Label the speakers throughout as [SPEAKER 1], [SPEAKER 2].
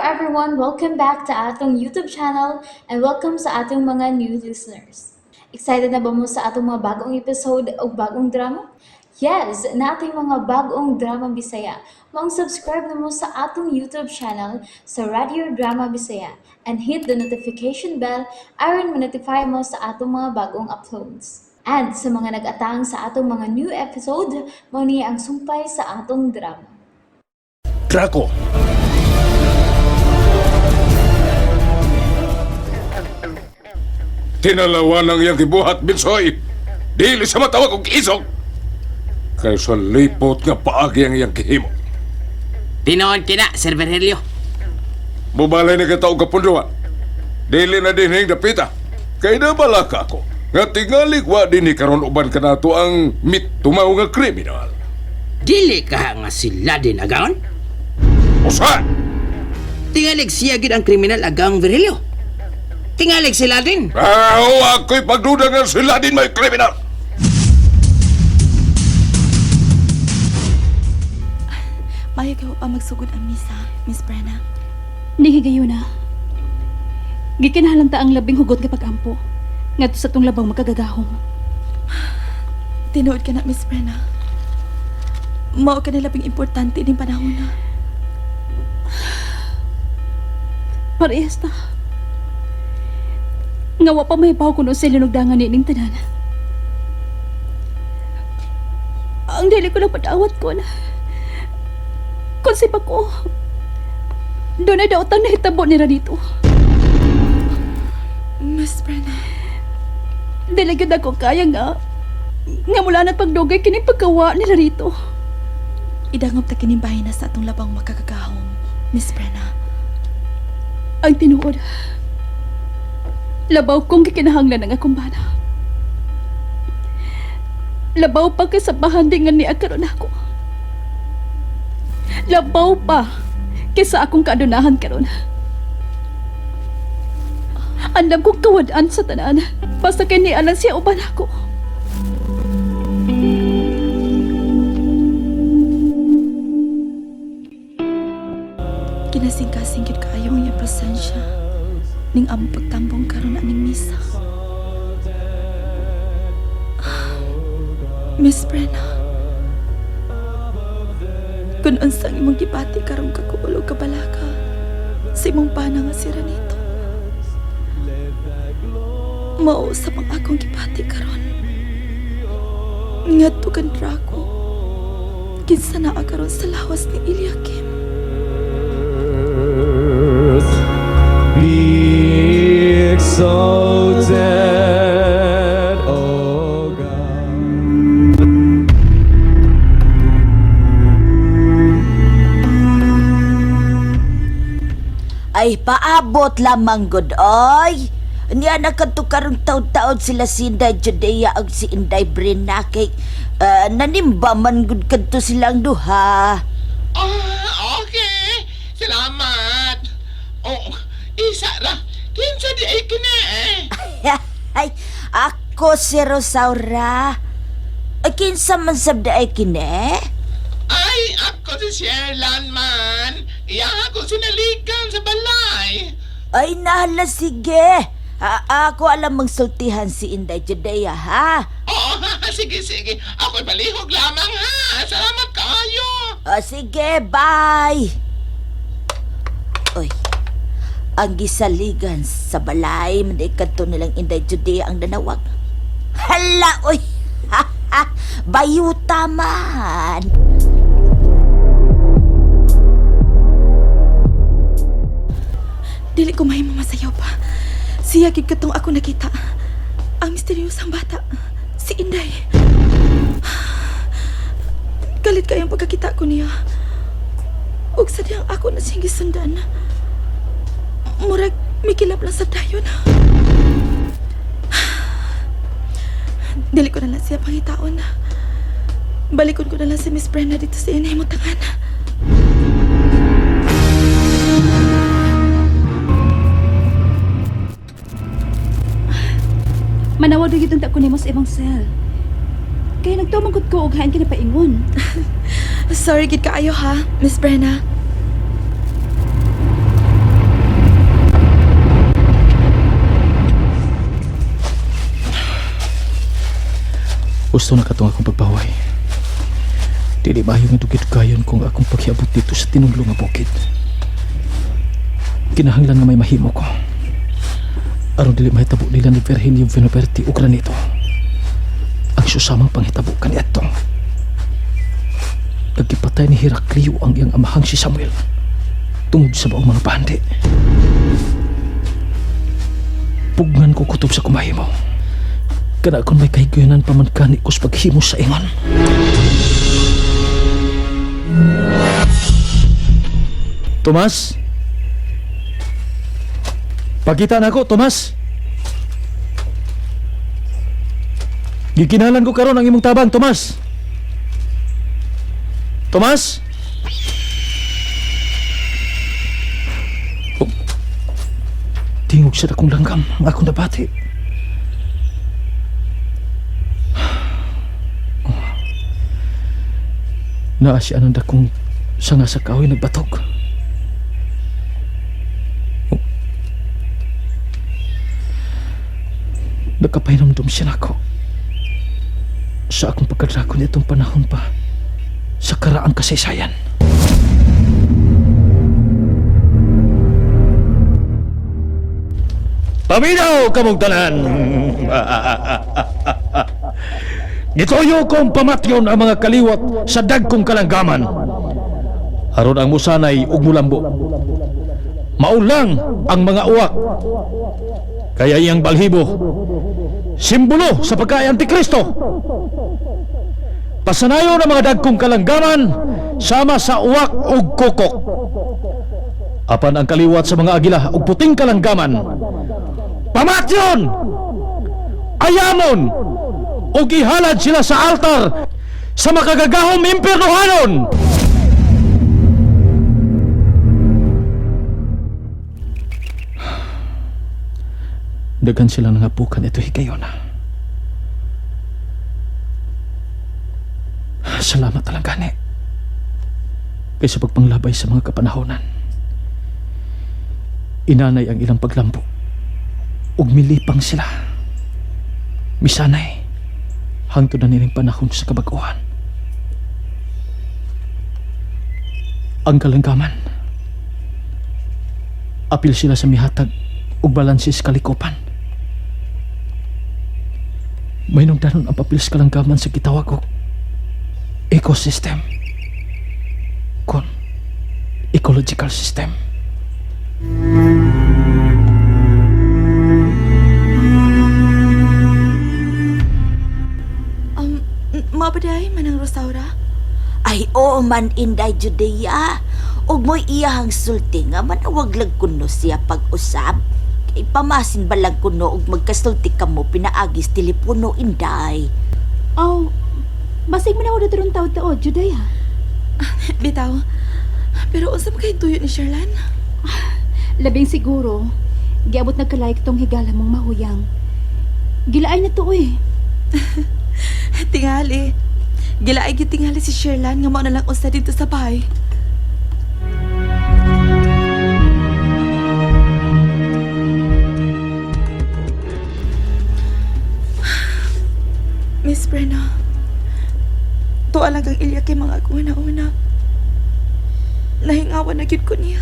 [SPEAKER 1] everyone! Welcome back to atong YouTube channel and welcome sa atong mga new listeners. Excited na ba mo sa atong mga bagong episode o bagong drama? Yes, nating mga bagong drama Bisaya. Maong subscribe na mo sa atong YouTube channel sa Radio Drama Bisaya and hit the notification bell aron ma-notify mo sa atong mga bagong uploads. And sa mga nag-atang sa atong mga new episode, mao ni ang sumpay sa atong drama.
[SPEAKER 2] Draco! Tinalawan ang iyang gibuhat, Binsoy! Dili sa matawag og isog! Kay sa lipot nga paagi ang iyang gihimo.
[SPEAKER 3] Tinuod kina, Sir Virgilio.
[SPEAKER 2] Mubalay na kita og kapunduhan. Dili na dinhing dapita. Kay nabalaka ako. Nga tingali wa dinhi karon uban kanato ang mitumaw nga kriminal.
[SPEAKER 3] Dili ka nga sila din agaon?
[SPEAKER 2] Usa!
[SPEAKER 3] Tingalig siya gid ang kriminal agaong Virgilio. Tingalig sila din.
[SPEAKER 2] Ah, ako'y pagduda nga sila din may kriminal!
[SPEAKER 4] Mayo kayo pa magsugod ang misa, Miss Brenna.
[SPEAKER 5] Nihigayon na. Gikinahanglan ta ang labing hugot nga pag-ampo ngadto sa tong labang makagagahom.
[SPEAKER 4] Tinuod ka na, Miss Brenna. Mao ka na labing importante ning panahon na.
[SPEAKER 5] Parehas ta. Nga wa pa mahibaw kuno sa linugdangan nining tanan. Ang dili ko lang padawat ko na. Konsep ako. Doon ay daotang nahitabo nila dito.
[SPEAKER 4] Miss Brenna,
[SPEAKER 5] Dili gyud ako kaya nga nga mula na pagdugay kini pagkawa nila rito.
[SPEAKER 4] Idangop ta kining bahin na sa atong labang makagagahom, Miss Brenna.
[SPEAKER 5] Ang tinuod. Labaw kong gikinahanglan ang akong bana. Labaw pa kay sa bahandingan ni karon ako. Labaw pa kaysa akong kaadunahan karon. Andam kong kawad-an sa tanan. Basta kay nialang siya uban ako.
[SPEAKER 4] Kinasingkasing gyud kaayo ang iyang presensya ning among pagtambong karon aning misa. Miss Brenna, kung unsang imong gibati karong kaguol og kabalaka sa imong bana nga si Ranito, mao usab ang akong gibati karon. Ngadto kan Draco, kinsa naa karon sa lawas ni Eliakim.
[SPEAKER 6] Be exalted, O God.
[SPEAKER 7] Ay, paabot lamang gud oy. Niya na kadto karong taud-taud sila si Inday Judea ug si Inday Brina kay nanimba man gud kadto silang duha.
[SPEAKER 8] Ah, okay. Salamat. Oh, isa ra. Kinsa di ay kini eh?
[SPEAKER 7] Ay, ako si Rosaura. Ay, kinsa man sab ay kini?
[SPEAKER 8] Ay, ako si Sherlan man. Iya ako sinalikan sa balay.
[SPEAKER 7] Ay, nahala, sige. Ako alam mangsultihan si Inday Judea, ha?
[SPEAKER 8] Oo, sige, sige. Ako'y balihog lamang ha. Salamat kaayo.
[SPEAKER 7] O, sige, bye! Uy, ang gisaligan sa balay, manday kadto nilang Inday Judea ang nanawag. Hala, uy! Bayuta man!
[SPEAKER 4] Dili ko mahimo masayaw pa. Siya gid katong ako nakita. Ang misteryosang bata, si Inday. Galit kayong pagkakita ko niya. Ug sa diyang ako na siyang gisundan. Murag mikilap lang sa dayon. Dili ko na lang siya pangitaon. Balikon ko na lang si Miss Brenda dito sa iyang himutangan.
[SPEAKER 5] Manawag na gyud ko nimo sa imong cell. Kaya nagtumangkot ko og hain ka na paingon.
[SPEAKER 4] Sorry gid kaayo ha, Miss Brenna.
[SPEAKER 9] Gusto na katong akong pagpahuway. Dili maayo nga dugay-dugayon kung akong paghiabot dito sa tinunglo nga bukid. Kinahanglan nga may mahimo ko. Aron dili mahitabo nila ni Virgilio Vinoberti og Granito. Ang susamang panghitabo kaniadto. Nagipatay ni Heraclio ang iyang amahang si Samuel tungod sa maong mga bandi. Pugnan ko kutob sa kumahimo. Kana kung may kahigayunan pa man kani ko sa paghimo sa ingon. Tomas? Pakita na ako, Tomas. Gikinahanglan ko karon ang imong tabang, Tomas. Tomas? Oh. Tingog sa akong langgam ang akong nabati. Oh. Naa siya ang dakong sanga sa kahoy nagbatok. Oh. Nagkapahinamdom siya nako. Sa akong pagkadrako nitong panahon pa sa karaang kasaysayan. Paminaw kamong tanan! Gituyo kong pamatyon ang mga kaliwat sa dagkong kalanggaman. Aron ang musanay ug mulambo. Maulang ang mga uwak. Kaya iyang balhibo, simbolo sa pagkaay Antikristo. Pasanayon ang mga dagkong kalanggaman sama sa uwak ug kokok. Apan ang kaliwat sa mga agila ug puting kalanggaman. Pamatyon! Ayamon! Ug ihalad sila sa altar sa makagagahom impiernohanon! Daghan sila nangapukan ito higayona. Salamat talang gani. Kaysa pagpanglabay sa mga kapanahonan. Inanay ang ilang paglambo. Ug milipang sila. Misanay. Hangtod na nilang panahon sa kabaguhan. Ang kalanggaman. Apil sila sa mihatag ug balanse sa kalikopan. May danon ang papel sa kalanggaman sa gitawag og ecosystem. Kon ecological system.
[SPEAKER 4] Mabaday manang Rosaura?
[SPEAKER 7] Ay, oo man, Inday Judea. Ug mo'y iyahang sulti nga manawag lang kuno siya pag-usab. Kay pamasin ba lang kuno ug magkasulti kamo pinaagis telepono, Inday.
[SPEAKER 5] Oh, basig man ako dito ron taod-taod, Judea.
[SPEAKER 4] Bitaw. Pero unsa man kay tuyo ni Sherlan?
[SPEAKER 5] Labing siguro, giabot nagkalaik tong higala mong mahuyang. Gilaay na to eh.
[SPEAKER 4] Tingali. Gilaay gyud tingali si Sherlan nga mao na lang usa dito sa bahay. Miss Brenna, tuwa lang kang ilya kay mga una-una. Nahingawan na gyud ko niya.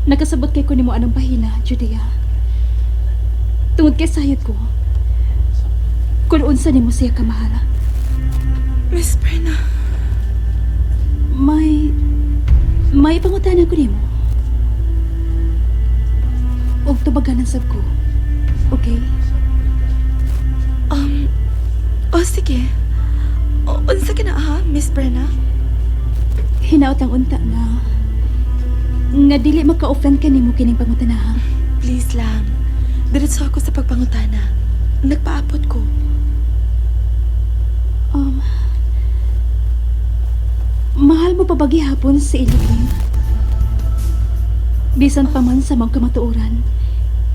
[SPEAKER 5] Nakasabot kay ko nimo anong bahina, Judea. Tungod kay sayod ko, kung unsa nimo siya kamahala.
[SPEAKER 4] Miss Brenna,
[SPEAKER 5] May pangutana ko nimo. Og tubaganan sab ko. Okay?
[SPEAKER 4] um, oh sige. O, unsa ka na ha, Miss Brenna?
[SPEAKER 5] Hinaot ang unta nga nga dili maka-offend ka nimo kining pangutana ha.
[SPEAKER 4] Please lang. Diretso ako sa pagpangutana. Nagpaapot ko.
[SPEAKER 5] Um, mahal mo pa ba gihapon si Elohim? Bisan pa man sa mga kamatuoran,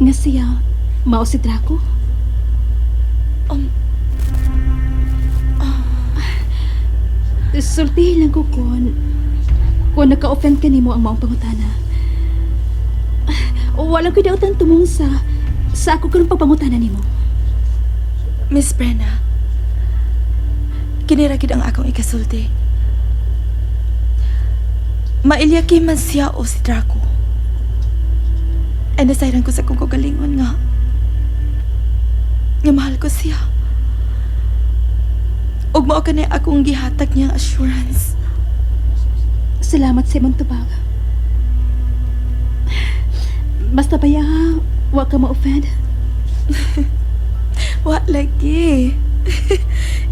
[SPEAKER 5] nga siya mao si Draco.
[SPEAKER 4] Um,
[SPEAKER 5] Sultihin lang ko kon naka-offend ka nimo ang maong pangutana. Walang ko dautan tumong sa ako karong pagpangutana nimo.
[SPEAKER 4] Miss Brenna, kini ra gid ang akong ikasulti. Mailyaki man siya o si Draco. Ay nasayran ko sa kong kagalingon nga. Nga mahal ko siya. Ug mao kanay akong gihatag niyang assurance.
[SPEAKER 5] Salamat sa imong tubag. Basta ba ya, wa ka ma-offend?
[SPEAKER 4] Wa lagi.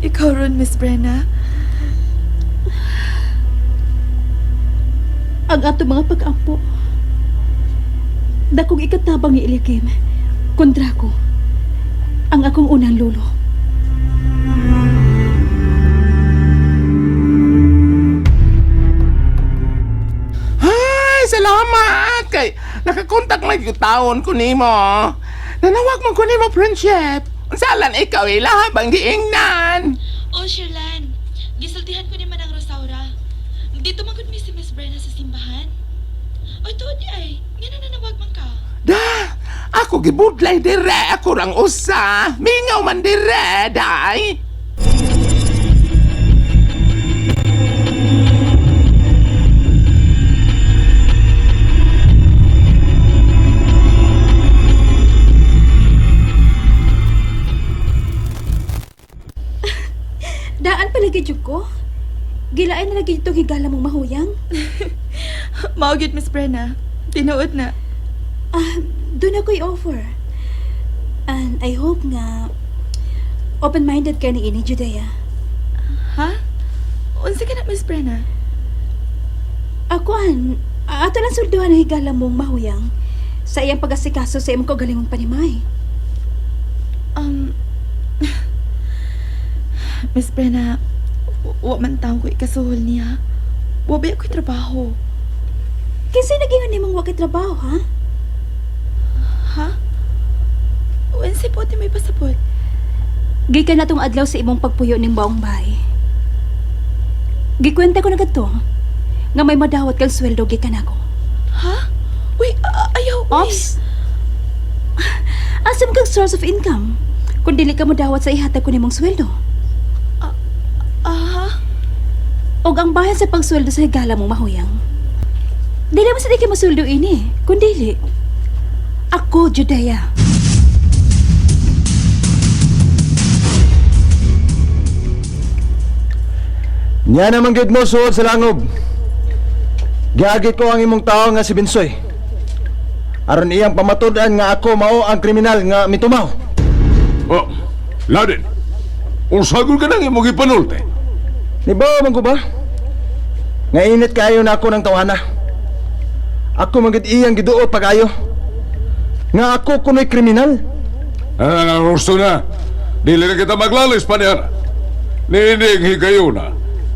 [SPEAKER 4] Ikaw ron, Miss Brenna.
[SPEAKER 5] Ang ato mga pag-ampo. Dakong ikatabang ni Eliakim, kontra ko, ang akong unang lolo.
[SPEAKER 8] Ay, salamat! Kay nakakontak lang yung taon ko nimo. Nanawag mo ko nimo, friendship. Unsalan ikaw ila bang giingnan?
[SPEAKER 4] Oh, Shirlan. Gisultihan ko ni Manang Rosaura. Dito man gud mi si Miss Brenna sa simbahan. Oy, tuod di ay. Nga na nanawag man ka.
[SPEAKER 8] Da, ako gibudlay dire, ako rang usa. Mingaw man dire, day.
[SPEAKER 5] Daan palagi jud ko. Gilain na lagi itong higala mong mahuyang.
[SPEAKER 4] Mao gyud, Miss Brenna. Tinuod na.
[SPEAKER 5] Ah, doon ako'y offer. And I hope nga open-minded ka ni ini, Judea.
[SPEAKER 4] Ha? Unsa ka na, Miss Brenna?
[SPEAKER 5] Ako an, ato lang sulduhan ang higala mong mahuyang sa iyang pag-asikaso sa imong kaugalingong panimay.
[SPEAKER 4] Miss Brenna, wa man taon ko ikasuhol niya. Wa ba ako'y trabaho?
[SPEAKER 5] Kinsa naging nimong wa kay trabaho, ha?
[SPEAKER 4] Ha? Unsa po ti may pasabot?
[SPEAKER 5] Gikan na tong adlaw sa imong pagpuyo ning baong bahay. Gikwenta ko na kadto nga may madawat kang sweldo gikan ako.
[SPEAKER 4] Ha? Uy, ayaw, uy.
[SPEAKER 5] Ops. Asa man kang source of income? Kung dili ka modawat sa ihatag ko nimong sweldo.
[SPEAKER 4] Aha.
[SPEAKER 5] Og ang bayan sa pagsweldo sa higala mong mahuyang. Dili mo sa di kay masweldo ini, kun dili. Ako, Judea.
[SPEAKER 10] Nya naman gid mo suod sa langob. Giagit ko ang imong tao nga si Binsoy. Aron iyang pamatud-an nga ako mao ang kriminal nga mitumaw.
[SPEAKER 2] Oh, Ladin. Unsagol ka nang imong gipanulte.
[SPEAKER 10] Nibaw man ko ba? Nga init kaayo na ako ng tawhana. Ako man gid iyang giduot pag-ayo. Nga ako kuno'y kriminal.
[SPEAKER 2] Ah, gusto na. Dili na kita maglalis pa niya. Nining higayuna.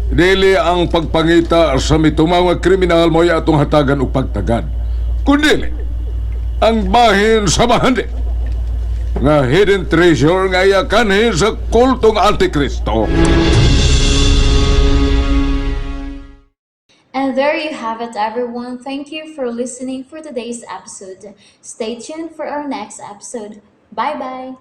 [SPEAKER 2] Dili ang pagpangita sa mitumaw nga kriminal mo atong hatagan og pagtagad. Kundili, ang bahin sa mahandi nga hidden treasure nga iyakanhin sa kultong Antikristo.
[SPEAKER 1] And there you have it, everyone. Thank you for listening for today's episode. Stay tuned for our next episode. Bye bye.